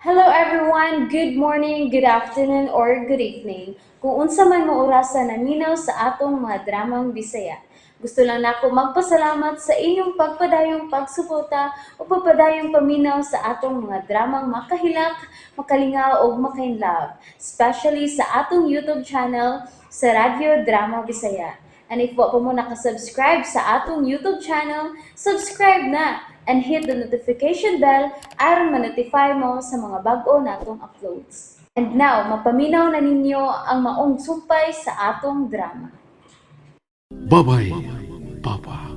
Hello everyone! Good morning, good afternoon, or good evening. Kung unsa man mo orasa naminaw sa atong mga dramang Bisaya. Gusto lang nako magpasalamat sa inyong pagpadayong pagsuporta o pagpadayong paminaw sa atong mga dramang makahilak, makalingaw ug makainlove, especially sa atong YouTube channel sa Radyo Drama Bisaya. And if wa pa mo nakasubscribe sa atong YouTube channel, subscribe na and hit the notification bell aron ma-notify mo sa mga bag-o natong uploads. And now, mapaminaw na ninyo ang maong sumpay sa atong drama. Babay, Papa.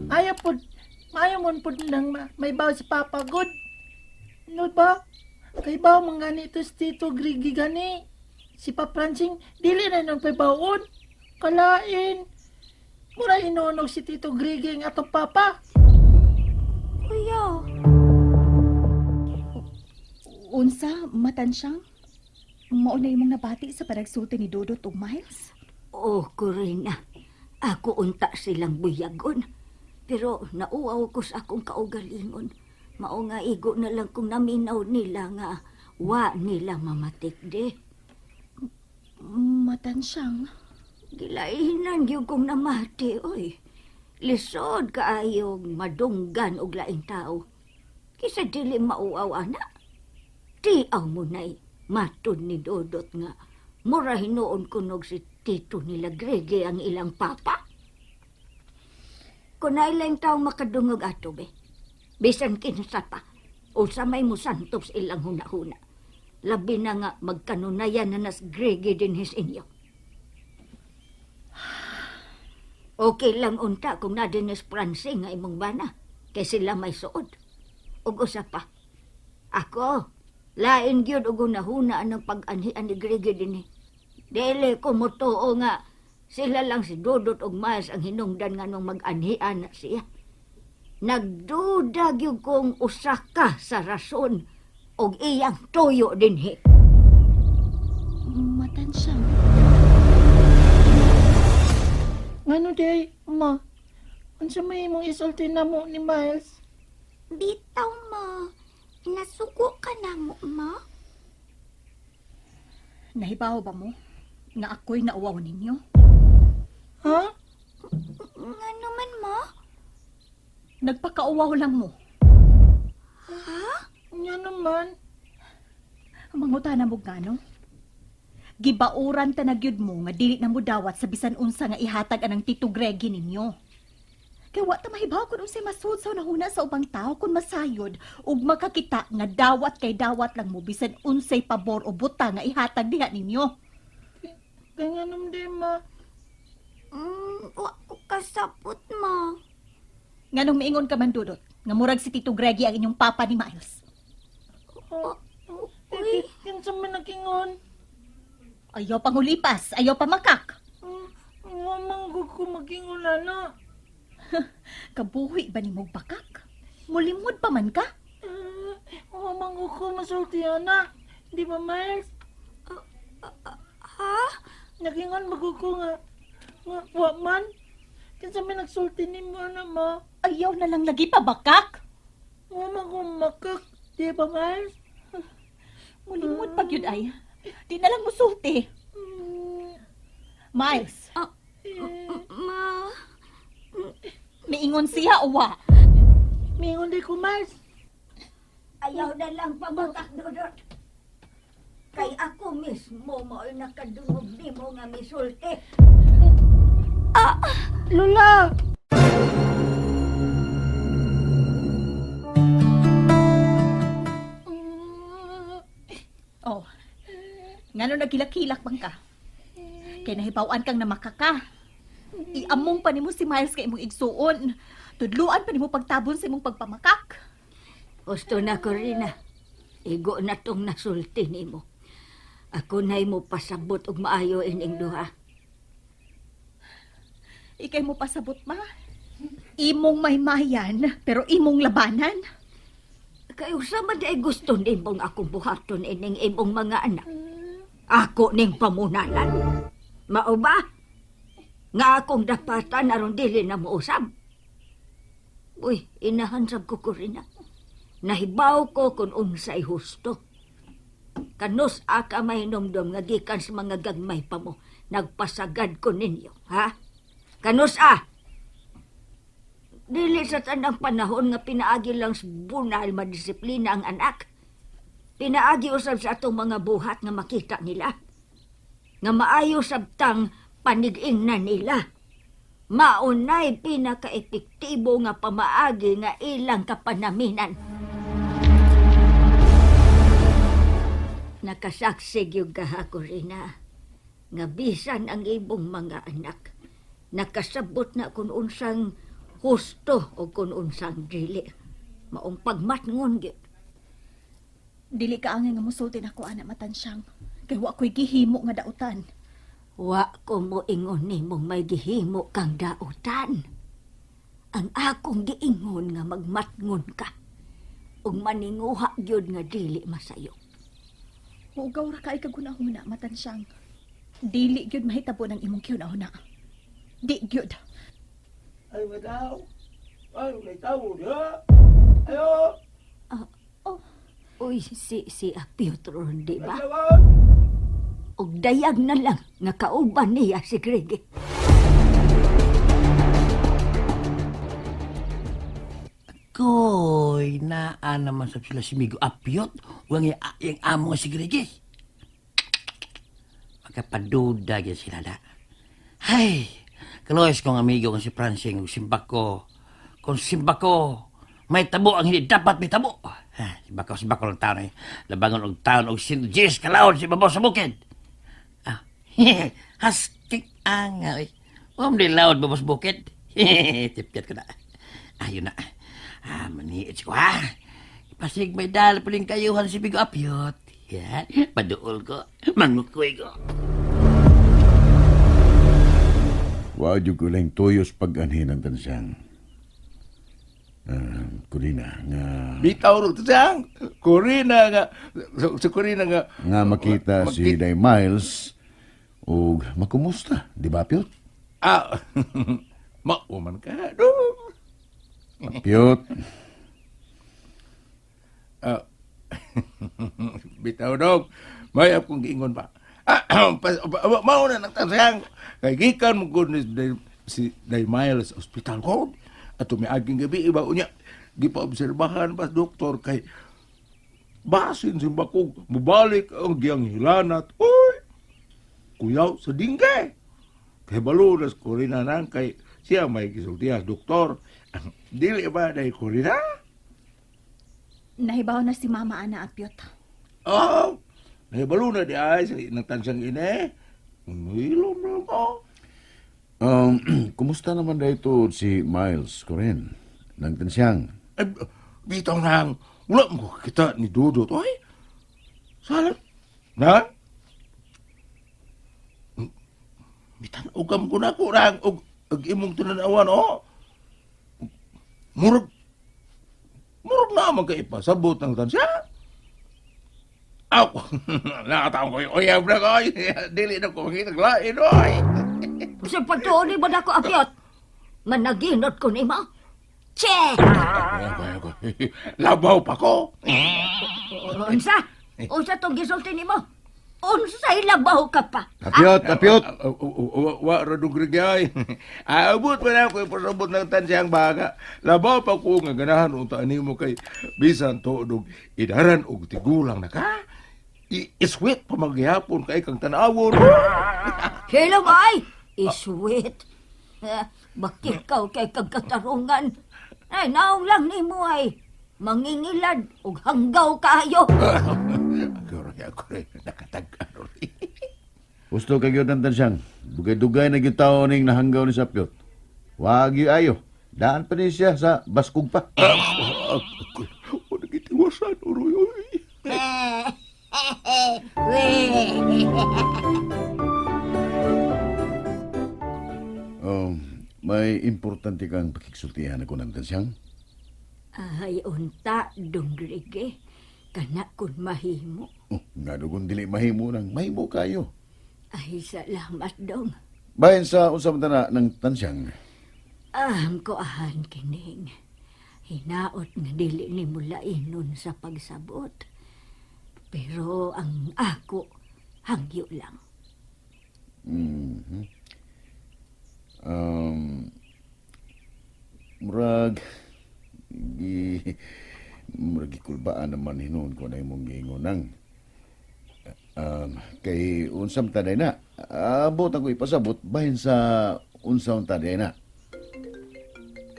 Ayaw pod, maayo mon pod nang may baw si Papa God. No ba? Kay baw man gani to si Tito Grigi gani. Si Pa Prancing, dili na nang pabawon. Kalain. Mura inunog si Tito Grigi ang atong papa. Kuya, Unsa, matansyang? Mao na imong nabati sa panagsulti ni Dodot ug Miles? Oh, Corina. Ako unta silang buyagon. Pero nauaw ko sa akong kaugalingon. Mao nga igo na lang kung naminaw nila nga wa nila mamatikde. Matansyang? Gilainan gyud kong namati, oy. Lisod kaayong madunggan og laing tao. Kisa dili mauaw ana. Tiaw mo na'y matud ni Dodot nga mura hinuon kunog si Tito nila Grege ang ilang papa. Kung nailang tao makadungog ato be, bisan kinsa pa, o sa may musantop sa ilang huna-huna. Labi na nga magkanunayan na nas Grege din his inyo. Okay lang unta kung na din Francine nga imong bana, kay sila may suod. Ug usa pa. Ako, lain gyud og hunahuna ang pag-anhian ni Grege dinhi. Dili ko motuo nga sila lang si Dodot ug Miles ang hinungdan nga nung mag-anhian na siya. Nagduda gyud kong usa ka sa rason og iyang tuyo dinhi. Matansyang? Ngano day, ma? Unsa may imong isulti namo ni Miles? Bitaw, ma. Nasuko ka na mo, ma. Nahibaw ba mo nga ako'y nauwaw ninyo? Ha? Nga naman, ma. Nagpakauwaw lang mo. Nga naman. Mangutana mo gano? Gibauran ta na gyud mo nga dili na mo dawat sa bisan unsa nga ihatag anang Tito Greggy ninyo. Kay wa ta mahibaw kung unsay masud sa hunahuna sa ubang tao kung masayod ug makakita nga dawat kay dawat lang mo bisan unsay pabor o buta nga ihatag diha ninyo. Kay nga naman day, ma. Wa ko kasapot, ma. Nganong miingon ka man, Dudot, nga murag si Tito Greggy ang inyong papa ni Miles? Oh, Uy. Kinsa man nagingon? Ayaw pang hulipas, ayaw pa makak. Wa man gud ko magingon ana. Kabuhi ba ni mong bakak? Mulimod pa man ka? Wa man gud ko masulti ana. Di ba, Miles? Ha? Nagingon man gud ko nga nga wa man. Kinsa may nagsulti nimo ana, ma? Ayaw na lang lagi pa bakak. Wa man ko makak. Di ba, Miles? Mulimod pag yun ay. Di na lang musulti. Miles, Ma. miingon siya o wa? Mingon di ko, Miles. Ayaw na lang pamakak, Dodot. Kay ako mismo mao'y nakadungog nimo nga misulti. Lola! Oh, ngano nagilak-hilak man ka? Kay nahibaw-an kang namakaka. Iamong pa nimo si Miles kay imong igsuon. Tudluan pa nimo pagtabon sa imong pagpamakak. Gusto na ko rin na. Igo na tong nasulti nimo. Ako na'y mo pasabot og maayo ining duha. Ikay mo pasabot, ma. Imong maymayan, pero imong labanan. Kay usa man di ay gusto nimong akong buhaton ining imong mga anak. Ako ning pamunalan. Mao ba? Nga akong dapatan aron dili na mousab. Uy, inahan sab ko Corina. Nahibaw ko kung unsay husto. Kanus aka mahinomdom nga gikan sa mga gagmay pa mo, nagpasagad ko ninyo, ha? Kanus a! Dili sa tanang panahon nga pinaagi lang sa bunal madisiplina ang anak. Pinaagi usab sa atong mga buhat nga makita nila. Nga maayo sabtang panig-ingnan nila. Maunay pinaka-epektibo nga pamaagi nga ilang kapanaminan. Nakasaksi gyud ka ha, Corina, nga bisan ang ibong mga anak, nakasabot na kung unsang husto o kung unsang dili. Maong pagmatngon gyud. Dili ka angay nga musulti nako ana matansyang. Kay wa ko'y gihimo nga dautan. Wa ko mo ingon nimong may gihimo kang dautan. Ang akong giingon nga magmatngon ka ug maninguha gyud nga dili masayo. Hugaw ra kay kagunahuna matansyang. Dili gyud mahitabo ng imong gihuna-huna. Di gyud. Ay, may tao. Ay, may tao diha. Ayo, Uy, si Piotr, di ba? ayawan. Og dayag na lang nga kauban niya si Greg. Koy, naa naman sa sila si Migo Apyot, wang yung, yung amo nga si Grigis. Makapaduda gyud sila na. Hay, kaloys kong amigo kong si Francing, ug simbak ko. Kung simbak ko, may tabo ang hindi dapat may tabo. Ha, simbak ko lang taon eh. Labangon og taon og sin Jis kalaon si babaw sa bukid. Ah, hasking anga eh. Huwag mo laod babaw sa bukid. Tipyat ko na. Ayun na. Ah, maniit ko ha. Pasig may dal pa rin kayuhan si Bigo Apyot. Yan, paduol ko. Mangukoy ko. Wa jud ko lang tuyos pag-anhin ang tansyang. Ah, Kurina, nga Bitaw ro siyang. Corina nga sa Corina nga nga makita si Day Miles ug makumusta, di ba Pyot? Ah. Mauman ka do. Pyot, Ah. Bitaw dog. May akong giingon pa. Ah, mao na nang tansiyang. Kay gikan mo gud ni si Day Miles Hospital ko. Ato may aging gabi iba unya gipaobserbahan pas doktor kay basin simba ko mubalik ang giyang hilanat. Uy! Kuyaw sa dingge. Kay balunas ko rin na nang kay siya may gisultihan doktor. Dili ba day ko rin na? Nahibaw na si Mama ana Apyot. Oh, nahibalo na di ay sa nagtansang ine. Umilom na ko. kumusta naman dahito si Miles Corin ng tansyang? Ay, bitaw nang, wala mo kita ni Dudot. Oy, salan. Na? Bitan, ugam ko na ko nang, og imong tinanawan, oh. Murag, murag na man kay ipasabot ng tansya. Aw, nakataon ko yung uyab na ko. Dili na ko makita lain, oy. Sa pagtuon ni ba nako Apiot? Managinot ko nimo. Che! Labaw pa ko. Unsa? Unsa tong gisulti nimo? Unsay labaw ka pa? Apyot, Apyot. Wa ra dong grigay. Aabot pa na ako ipasabot ng tansyang baga. Labaw pa ko nga ganahan unta nimo kay bisan tuod og idaran og tigulang na ka. Iswit pa maghihapon kay kang tan-awon. Hello, ay! Iswit. Bakit ikaw kay kagkatarungan? Ay, naong lang nimo ay. Mangingilad og hanggaw kaayo. Ako rin, ako rin, nakatag-ano rin. Gusto kay gyud ang tansyang. Dugay-dugay na gyud taon ning nahanggaw ni sa Pyot. Wag gyud ayo. Daan pa ni siya sa baskog pa. Ako, nagitiwasan, uroy, uy. May importante kang pakiksultihan ako ng tansyang. Ay, unta, donggrige. Kana kun mahimo. Oh, nga dugon dili mahimo nang mahimo kayo. Ay, salamat, dong. Bahin sa unsa man ta na ng tansyang. Aham ko ahan kining. Hinaot nga dili nimo lainon sa pagsabot. Pero ang ako, hangyo lang. Murag gi murag gikulbaan naman hinuon ko na imong giingon nang. Kay unsam tanay na. Abot ako ipasabot bahin sa unsam tanay na.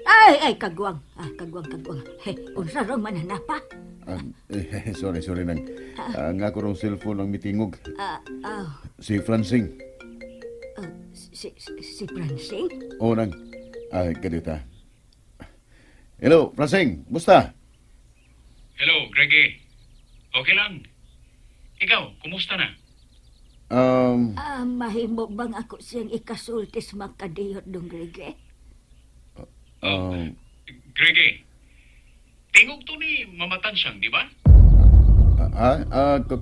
Ay, ay, kagwang. Ah, kagwang, kagwang. Hey, unsa raw man pa? Eh, sorry, sorry nang. Ang ako rong cellphone ang mitingog. Ah, ah, Si Francing. ah, si Francine? Oo nang. Ah, kadita. Hello, Francing. Musta? Hello, Greggy. Okay lang. Ikaw, kumusta na? Ah, mahimo bang ako siyang ikasultis makadiyot dong, Grege? Greggy, tingog to ni Mama Tansyang, di ba?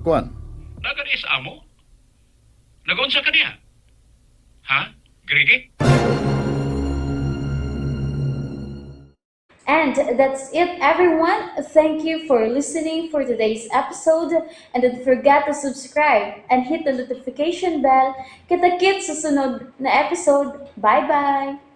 Kuan. Nagaris amo? Nagunsa ka niya? Ha, Greggy? And that's it, everyone. Thank you for listening for today's episode. And don't forget to subscribe and hit the notification bell. Kita-kits sa sunod na episode. Bye-bye!